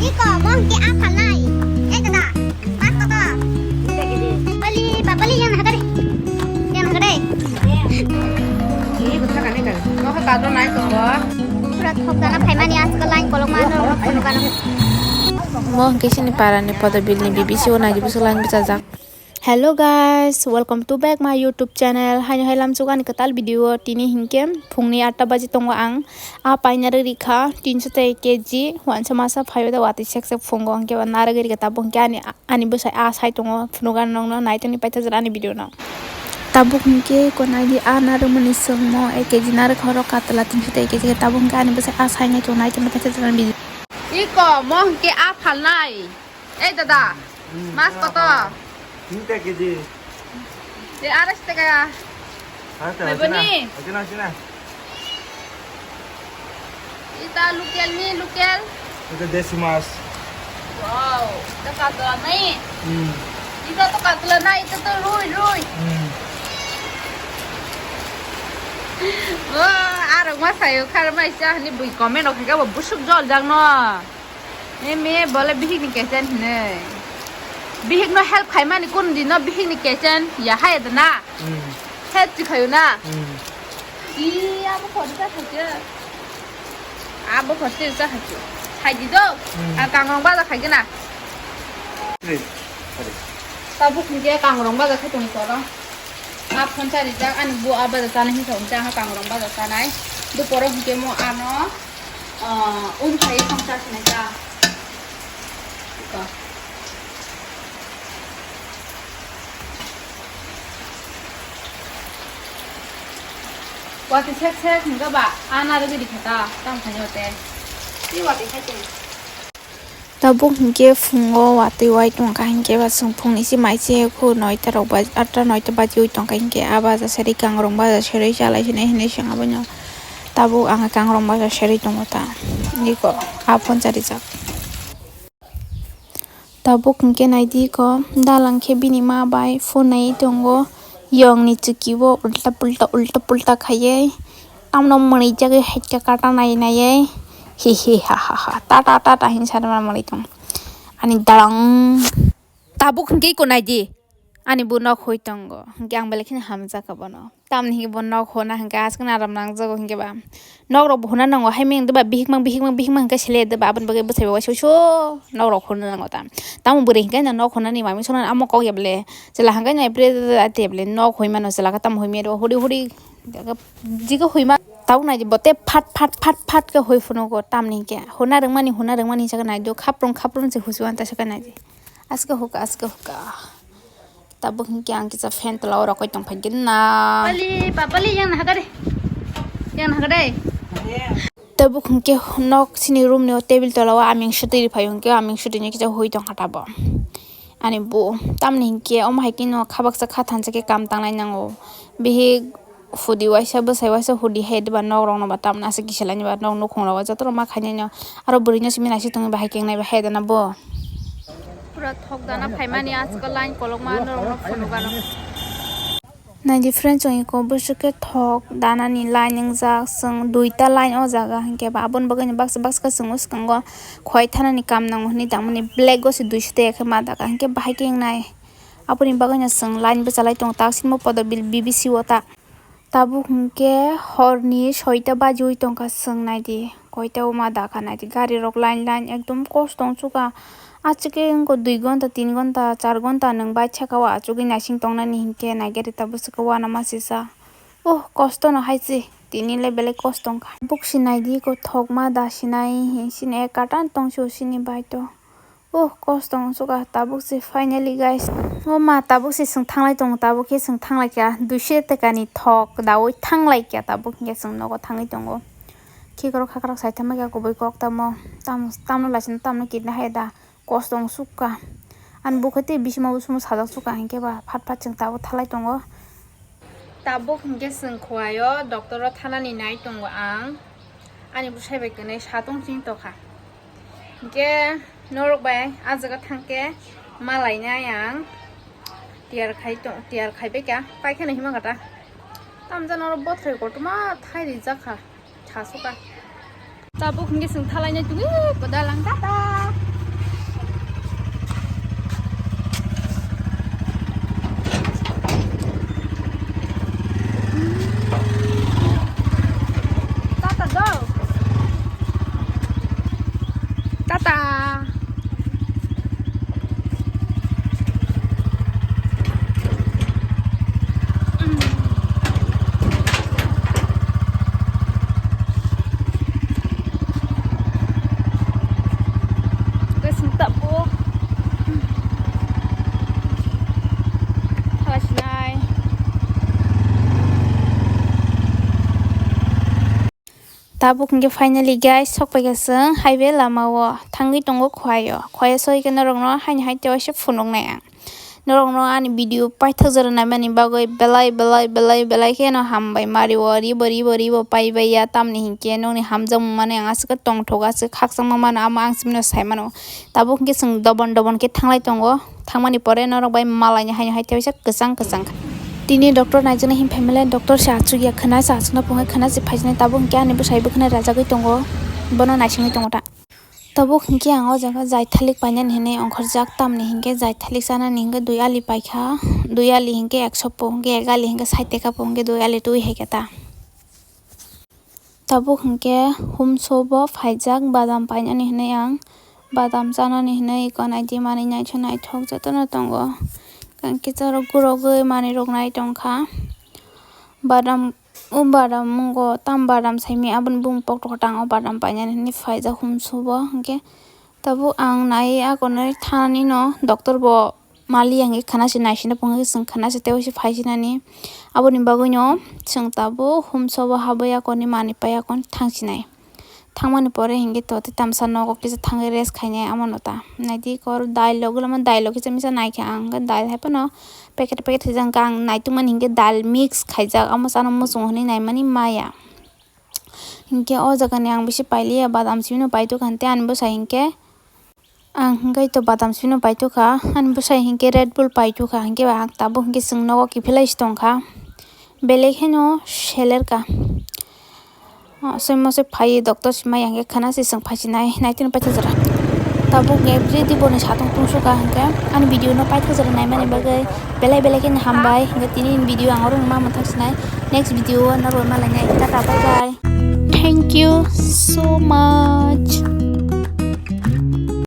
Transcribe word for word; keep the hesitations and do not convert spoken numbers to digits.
Iko, mo hingke a phalnai. Ei dada, mas koto? Bali, ba bali yang nahagari. Yang nahagari. Pura thok dana phaimani asko line kolokma norok phunukano. Mo hingke sini parani Podobilni B B C o nai bwswk line bwchajak. Hello guys, welcome to back my YouTube channel. Haino hai lamsuk ani kwtal video o. Tini hingke phungni atta baji tongo ang. A paina rwrikha tinso tei K G, wansa masa phaio da watwi sek sek phungo hingke ba narwk rwrikha tabuk hingke ani, ani bwsai a sai tongo phunukha nokno naitoni paithajar ani video no. Tabuk hingke konai di a narwkmani songmo ek K G narwkha oro katla tinso tei K G tabuk hingke ani bwsai a sai nai tongo naitoni paithajar ani video. Iko mo hingke a phalnai. Ei dada, mas koto? Tinta K G. Ei arais taka. Arais taka. Meboni? Oke na, oke na. Ita local ni, local. Ita desi mas. Wow, ita katla nai. Hmm. Ita to katla nai, ita to rui, rui. Hmm. Wah, arok ma sayo khar mai cha ni bui comment rok khe bo busuk jol jak no. Me, me, bole bihik ni kechen hinui. Bihik no help khaimani kun di no bihik ni kechen ya hai da na. Hmm. Help ti khayo na. Hmm. I abo khorsa khayo. Abo khorsa sa khayo. Khai di do. Hmm. A kangrong baja khai gana. Please. Sorry. Tabuk hingke kangrong baja khai tong koro. A phone cha rijak ani bu a baja chana hinsa hingke aha kangrong baja chanai. Duporo hingke mo ano. Ah, um khai songcha sinai ta. Iko. Wati sek sek hingga ba, ana rwgwi rikha ta, tamo khaino te. Ti wati khai tong. Tabuk hingke phungo watwi wai tongkha hingke ba chwng phungni se mai se khu noita rok ba atta noita bajiwi tongkha hingke a baja sari kangrong baja sari chalai sinai hinui seng abono. Tabuk ang kangrong baja serwi tongo ta. Iko a phone charijak. Tabuk hingke naidi ko dalang khe bini ma bai phone nai tongo. Yong ni chwki o ulta pulta ulta pulta khaiwi tamno mwnwi jagwi hai khe kata nai naiwi hi hi ha ha ha ta ta ta ta hin sanma mwnwi tong ani dalang. Tabuk hingke iko naidi. Ani bo nok hoi tongo. Hingke ang belai kheno hamjakha bono. Tamni hingke bo nok hona hingke aswkno aram nangjago hingke ba. Nok rok bo hona nango hai meng deba bihikma bihikma bihikma hingke sele deba aboni bagwi bwsai bo waisa waisa nok rok hona nango tam. Tamo bwrwi hingke nok honani mami songna amo kok ya bele. Chwla hingke nai pre ate bele nok hoi mano chwla khe tamo hoi mero huri huri. Jikhe hoi ma tabuk nai bote phat phat phat phat khe hoi phunugo tamni hingke. Hona rwngmani hona rwngmani hingke nai do khaprung khaprung se husu anta se nai. Aske huka, aske huka. Tabuk hingke ang kisa fan tola o rokoi tong phai gina. Pali, papali, yang nahagari. Yang nahagari. Tabuk hingke nok sini room ni o table tola o aming sotwi ri phai hingke aming sotwi ni kisa hui tong kha tabo. Ani bo, tamni hingke omo hai kino khabaksa kha thansa khe kam tanglai nango. Bihik hudi waisa bwsai waisa hudi hai diba nok rok no ba tamna aswk kisa laini ba nok nukhung rogo joto rok ma khainai no aro bwrwi no simi naisik tongwi bahai kengnai bahai dana bo. Pura thok dana phaimani asko line kolokma norok no phunukgano. Nai di friends chwng iko bwswk khe thok dana ni line wngjak chwng duita line o jaga hinkhe ba aboni bagwi no baksa baksa khe chwng o swkango khwlai thana ni kam nango hinwi tangmani black o se duiso tei khe ma daka hinkhe bahai khe wngnai aboni bagwi no chwng line bwchalai tongo tak sini bo podobil B B C o ta. Tabuk hinkhe horni soita bajiui tongkha, chwng naidi koita wngma dakha naidi, gari rok line line ekdom kosto wngsuka. Achukhe wngkha dui gonta, tin gonta, char gonta nwng bai saka o achugwi naising tongnani hinkhe naigari tabuk swkha uanama sisa. Uh, kosto no hai se, tini le belai kosto wngkha. Buk se naidi kothokma da sinai hinsini ek katan tongsi sini bai to. Oh, kosto wngsuka tabuk se finally guys. O ma tabuk se chwng thanglai tongo, tabuk khe chwng thanglai kha. Duiso taka ni thok daui thanglai kha tabuk hinkhe chwng nogo thangwi tongo. Khikrok khakrok sai tongma khe kubui kok tamo. Tam, tamno laisino tamno kidna hai da. Kosto wngsuka. Ani bukhuti bisimo busumo sajak suka hinkhe ba phat phat chwng tabuk thalai tongo. Tabuk hinkhe chwng Khowai o doctor o thanani nai tongo ang. Ani bwsai bai kwnwi satong chini tokha. Hinkhe norok bai ah jaga thangkhe malainai ang. Tiyar khai tong, tiyar khaibai kha. Paikheno hima kata. Tamjani oro bothai kotorma thai rijak kha. Thasuka. Tabuk hinkhe chwng thalainai tongwi kwdalang tata. Tata. Guys, tabuk thala sinai. Tabuk hingke finally guys, sokpaikha chwng highway lamao, thangwi tongo Khowai o. Khowai o soike norokno haini hai tewaisa phunuknai ang. Norokno ani video paithak jora naimani bagwi belai, belai, belai, belai kheno hambai mari o, ribo, ribo, ribo paibaiya, tamni hinkhe nokni hamjakmung mani ang aswk tongthok, aswk khakchangma mano, amo ang chini saimano. Tabuk hinkhe chwng dobon, dobon khe thanglai tongo. Thangmani pore norok bai malaini haino hai teisa kwchang kwchang. Tini doctor naijaknai hin phaimale, doctor se achukya khwna, se achukna phunukhe khwna se phaijaknai, tabuk hinkhe ani bwsai bwkhwnai rajagwi tongo, bono naisingwi tongo ta. Tabuk hinkhe ang o jaga jaithalik painani hinwi ongkhorjak, tamni hinkhe jaithalik chanani hinkhe dui ali paikha, dui ali hinkhe ekso po hinkhe, ek ali hinkhe sait taka po hinkhe, dui ali twi haikhe ta. Tabuk hinkhe humso bo phaijak, badam painani hinwi ang, badam chanani hinwi eko naidi manwi naithok naithok jotono tongo. Hinkhe chwrok gurogwi manwirok nai tongkha. Badam, o badam wngkha tam badam saimanya, aboni bumung koktwma kwchwng, o badam painani hinwi phaijak humso bo. Hinkhe tabuk ang nai akonwi thanani no doctor bo maliya hinkhe khwna se naisina phunukhe chwng khwna se tei waisa phaisinani. Aboni bagwino chwng tabuk humso bo habwi akonwi manwi pai akon thangsinai. Thangmani pore hinkhe to tei tamsa nogo kisa thangwi rest khainai, amo no ta. Naidi kor dail rok, dail rok kisa misa naikha ang, hinkhe dail hai phano packet packet khaijak, hinkhe ang naitugmani hinkhe dail mix khaijak, amo chana muchungo hinwi naimani maya. Hinkhe o jagani ang bisi pailiya, badam simi no paitugkha, tei ani bwsai hinkhe Ang hinkhe to badam sino paitugkha, ani bwsai hinkhe Red Bull paitugkha, hinkhe ba ang tabuk hinkhe chwng nogo kiphilai se tongkha, belai kheno selerkha. O, soi mosoi phai doctor se maya hinkhe khwna se chwng phaisinai, naitino paithak jora. Tabuk everyday boni satung tungsukha hinkhe ani video no paithak jora naimani bagwi belai belai kheno hambai, hinkhe tini video ang oro ma mwthang sinai, next video o norok malainai, tata bye bye. Thank you so much.